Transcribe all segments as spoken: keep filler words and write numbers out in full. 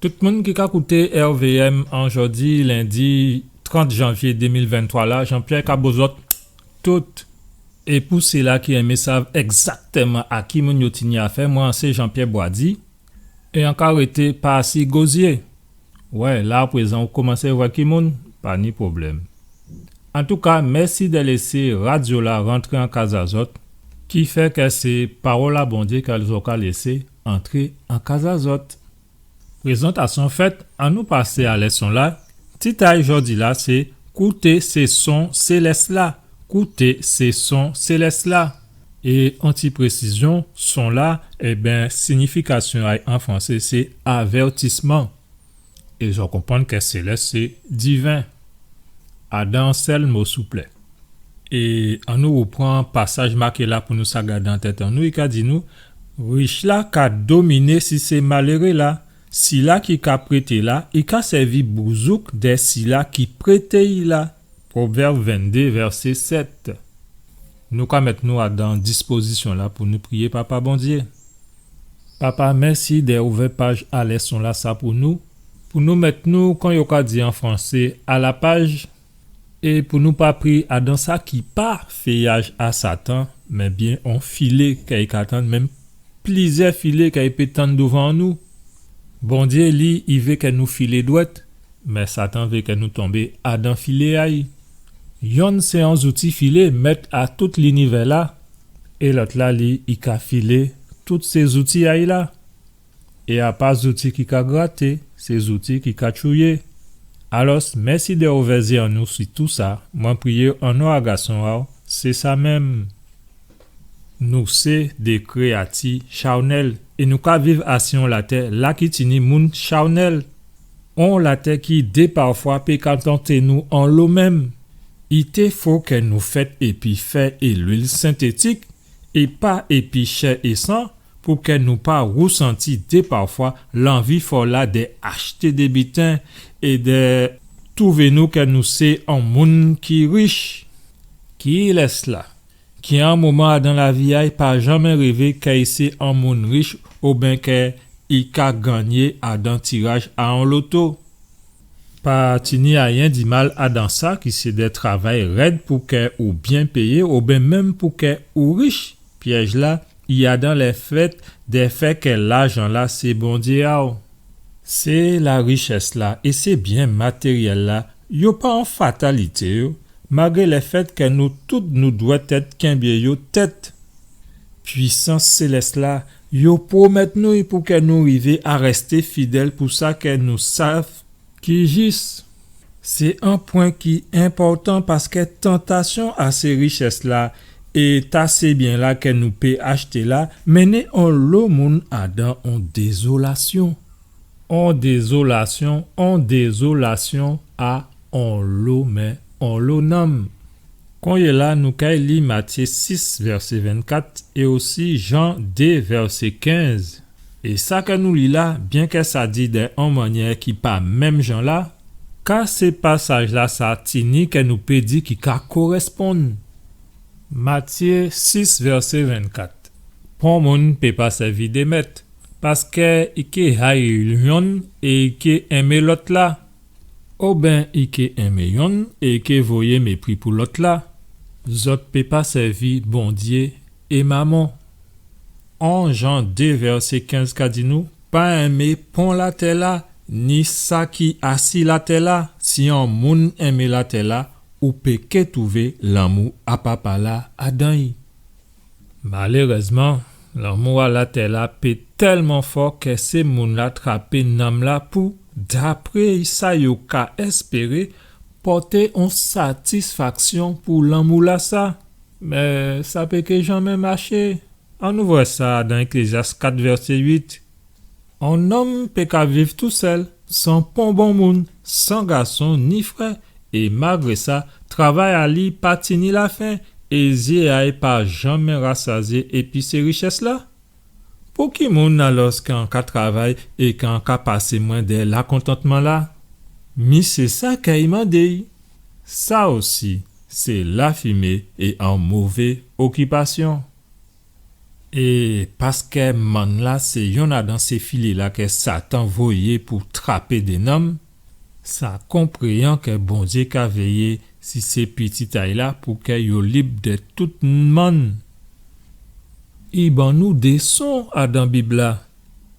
Tout moun ki ka kouté R V M an jòdi, lendi trant janvyé dé mil venntwa la, Jean-Pierre ka bo zòt tout. É pou sila ki enmé sav ègzaktèman a ki moun yo tini afè, mwen sé Jean-Pierre Boisdy. É an ka rété pa si Gozyé. Wè, la aprézan ou komansé vwè ki moun, pa ni pwoblèm. Antouka, mèsi dè lésé radyo-la rantré an kaz a zòt, ki fè kè sé pawòl a Bondyé kè zòt ka lésé antré an kaz a zòt. Prézantasyon fèt, annou pasé a lèson-la. Tit a'y jòdi-la sé Kouté sé son sélès-la. Kouté sé son sélès-la. É on ti présizyon, son-la, ében, signifikasyon a'y an fransé sé avètisman. É zò konprann kè sélès sé diven. Adan on sèl mo, souplé. É annou rèpran pasaj maké-la pou nou sa gadé an tèt an nou, i ka di nou, rich-la ka dominé si sé maléré-la, sila ki ka prété la, i ka sèvi bouzouk dè sila ki prété'y la. Pwovèb venndé, vèsé sèt. Nou ka mèt nou adan dispozisyon-la pou nou priyé Papa Bondyé. Papa, mèsi dè ouvè paj a lèson-lasa pou nou, pou nou mèt nou, kon yo ka di an fransé, à la page, é pou nou pa pri adan sa ki pa féyaj a Satan, mé byen on filé kè i ka tann, menm plizyè filé kè i pé tann douvan nou. Bondyé, li, i vé kè nou filé dwèt, mé Satan vé kè nou tonbé adan filé a'y. Yonn sé on zouti filé mèt a tout linivè-la, é lòt-la, li, i ka filé tout sé zouti a'y la. É a pa zouti ki ka graté, sé zouti ki ka tchouyé. Alòs, mèsi dè ouvè zyé an nou si tousa, mwen priyé an non a Gason a'w, sé sa menm. Nou sé dé kréyati chawnèl, é nou ka viv asi on latè la ki tini moun chawnèl. On latè ki dé pafwa pé ka tanté nou anlo menm. I té fo kè nou fèt épi fè é lwil sentétik, é pa épi chè é san, pou kè nou pa rousanti dé pafwa lanvi fò la dè achté dé biten é dè touvé nou kè nou sé on moun ki rich. Kilès la ki an moman adan lavi a'y pa janmé révé kè i sé on moun rich oben kè i ka gannyé adan tiraj a on loto? Pa tini ayen di mal adan sa ki sé dè travay rèd pou kè ou byen péyé oben menm pou kè ou rich. Pyèj la i adan lèfèt dè fè kè lajan la sé Bondyé a'w. Sé larichès la é sé byen matéryèl la, yo pa on fatalité yo, malgré lèfèt kè nou tout nou dwèt èt kenbé yo tèt. Pwisans sélès la, yo pwomèt nou pou kè nou rivé a rèsté fidèl pou sa kè nou sav ki jis. Sé on pwen ki enpòtan paskè tantasyon a sé richès la é ta sé byen la kè nou pé achté la mennen onlo moun adan on dézolasyon. On dézolasyon, on dézolasyon a onlo, mé onlo nanm. Konyéla nou kay li Matyé sis vèsé vennkat é osi Jan dé vèsé kenz. É sa kè nou li la, byenkè sa di dè on mannyè ki pa menm jan la, ka sé pasaj la sa tini kè nou pé di ki ka korèsponn. Matyé sis vèsé vennkat. Pon moun pé pa sèvi dé mèt, paskè i ké hayi yonn é i ké enmé lòt la. Oben i ké enmé yonn é i ké voyé mépri pou lòt la. Zòt pé pa sèvi Bondyé é mamon. On Jan dé vèsé kenz ka di nou, pa enmé pon latè la, ni sa ki asi latè la. Si on moun enmé latè la, ou pé ké touvé lanmou a Papa la adan'y. Malérèzman, lanmou a latè la pé tèlman fò kè sé moun la trapé nanm la pou, dapré sa yo ka èspéré, pòté on satisfaksyon pou lanmou la sa. Mé sa pé ké janmé maché. Annou vwè sa dan Eklézyas kat vèsé uit. On nonm pé ka viv tousèl, san pon bon moun, san gason ni frè, é malgré sa, travay a li pa tini lafen, é zyé a'y pa janmé rasazyé épi sé richès la. Pou ki moun alòs kè an ka travay é kè an ka pasé mwen dè lakontantman la? Mi sé sa kè i mandé'y. Sa osi, sé lafimé é on mové okipasyon. É paskè mann-la sé yonn adan sé filé-la kè Satan voyé pou trapé dé nanm, sa konpréyan kè Bondyé ka véyé si sé pitit a-y la pou kè yo lib dè tout mann. I ban nou dé son adan Bib-la,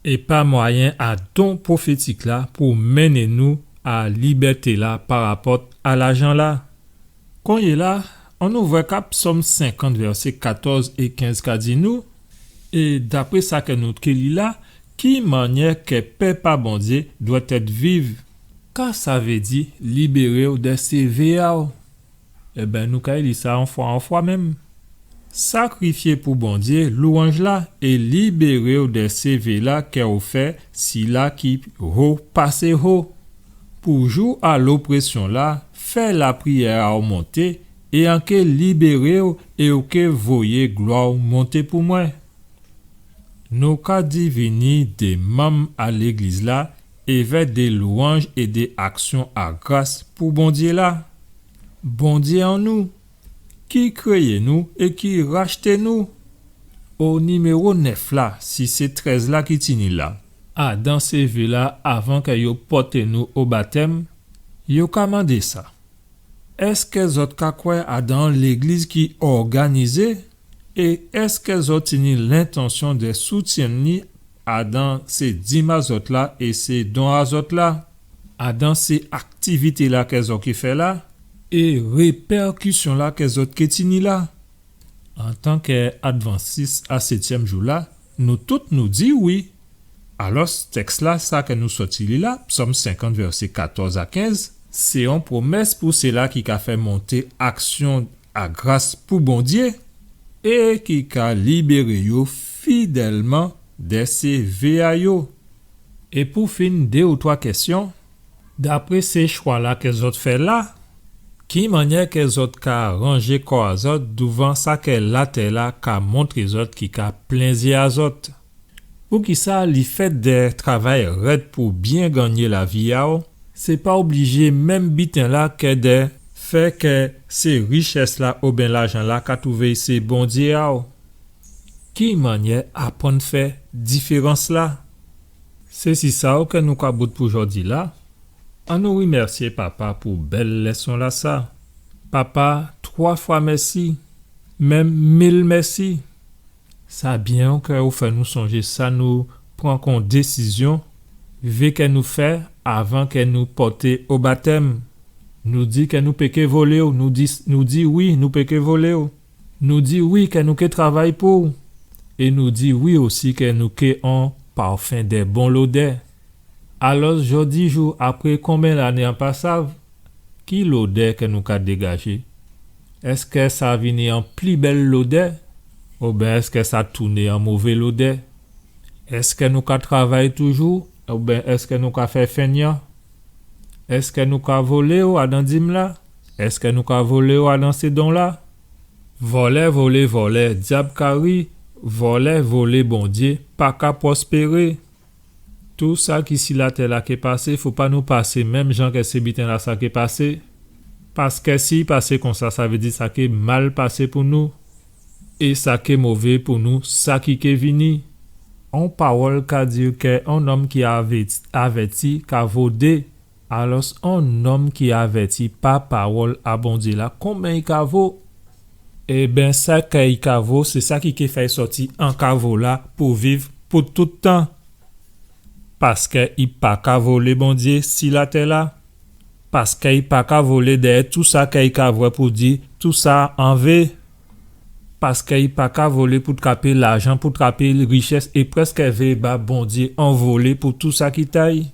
é pa mwayen a don pwofétik-la pou mennen nou a libèté-la parapòt a lajan-la. Konyéla, annou vwè ka Psòm senkant, vèsé katòz é kenz ka di nou, é dapré sa kè nou ké li la, ki mannyè kè pèp a Bondyé dwèt èt viv? Ka sa vé di libéré-w dè sé vé a-w? Ében, nou kay li sa on fwa, on fwa menm. Sakrifyé pou Bondyé louwanj-la é libéré-w dè sé vé-la kè ou fè, sila ki ho pasé ho. Pou jou a loprésyon-la, fè lapriyè a-w monté, é an ké libéré-w é ou ké voyé glwa-w monté pou mwen. Nou ka divini dé manm a légliz-la évè dé louwanj é dé aksyon a gras pou Bondyé-la. Bondyé an nou, ki kréyé nou é ki rachté nou. O niméwo nèf la, si sé trèz la ki tini la, adan sé vé-la, avan kè yo pòté nou o batèm, yo ka mandé sa. Èskè zòt ka kwè adan légliz ki òganizé? É èskè zòt tini lentansyon dè soutyenn li adan sé dim a zòt la é sé don a zòt la, adan sé aktivité-la kè zòt ké fè la, é répèkisyon-la kè zòt ké tini la? Antankè advantis a sétyèm jou-la, nou tout nou di wi. Alòs, tèks-la, sa kè nou sòti li la, Psòm senkant, vèsé katòz a kenz, sé on pwomès pou sila ki ka fè monté aksyon a gras pou Bondyé é ki ka libéré yo fidèlman dè sé vé a yo. É pou fin, dé ou twa kèsyon. Dapré sé chwa-la kè zòt fè la, ki mannyè kè zòt ka ranjé kò a zòt douvan sa kè latè-la ka montré zòt ki ka plen zyé a zòt? Poukisa lèfèt dè travay rèd pou byen gannyé lavi a-w, sé pa oblijé menm biten-la kè dè fè kè sé richès-la oben lajan-la ka twouvé sé Bondyé a-w? Ki mannyè aprann fè diférans-la? Sé si sa ou kè nou ka bout pou jòdi-la. Annou rimèsyé Papa pou bèl lèson-lasa. Papa, twa fwa mèsi, menm mil mèsi. Sa byen kè ou fè nou sonjé sa nou pran kon désizyon, vé kè nou fè avan kè nou pòté o batèm. Nou di kè nou pé ké volé-w, nou di, nou di wi, nou pé ké volé-w. Nou di wi kè nou ké travay pou-w. É nou di wi osi kè nou ké on pafen dè bon lodè. Alòs, jòdijou, apré konbyen lanné an pa sav, ki lodè kè nou ka dégajé? Èskè sa vini on pli bèl lodè? Oben èskè sa tounen on mové lodè? Èskè nou ka travay toujou? Oben èskè nou ka fè fennyan? Èskè nou ka volé-w adan dim-la? Èskè nou ka volé-w adan sé don-la? Vòlè volé vòlè, dyab ka ri, vòlè volé Bondyé pa ka pwospéré. Tou sa ki si latè-la ké pasé, fò pa nou pasé menm jan kè sé biten-lasa ké pasé. Paskè si i pasé konsa, sa vé di sa ké mal pasé pou nou. É sa ké mové pou nou, sa ki ké vini. On pawòl ka di kè on nonm ki avèti, avèti ka vo dé. Alòs, on nonm ki avèti pa pawòl a Bondyé-la, konbyen i ka vo? Ében, sa kè i ka vo, sé sa ki ké fè i sòti an kavo-la pou viv pou tout tan. Paskè i pa ka volé Bondyé si latè-la. Paskè i pa ka volé dèyè tou sa kè i ka vwè pou di tou sa an vé. Paskè i pa ka volé pou trapé lajan, pou trapé richès, é prèskè vé ba Bondyé an volé pou tou sa ki ta-y.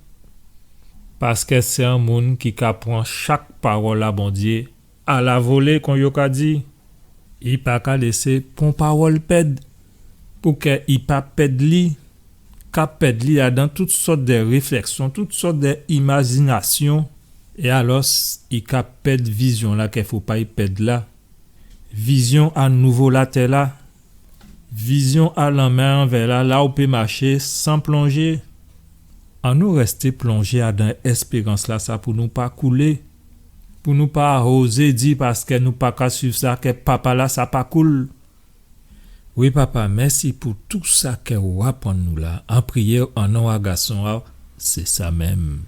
Paskè sé on moun ki ka pran chak pawòl a Bondyé a la volé, kon yo ka di. I pa ka lésé pon pawòl pèd, pou kè i pa pèd li, ka pèd li adan tout sòt dè réflèksyon, tout sòt dè imajinasyon, é alòs, i ka pèd vizyon-la kè fo pa i pèd la. Vizyon a nouvo latè-la. Vizyon a lanmè an vè-la, la ou pé maché san plonjé. Annou rèsté plonjé adan èspérans-lasa pou nou pa koulé, pou nou pa ozé di paskè nou pa ka suiv sa kè papa-lasa pa koul. Wi, Papa, mèsi pou tou sa kè ou aprann nou la. An priyé an non a Gason a'w, sé sa menm.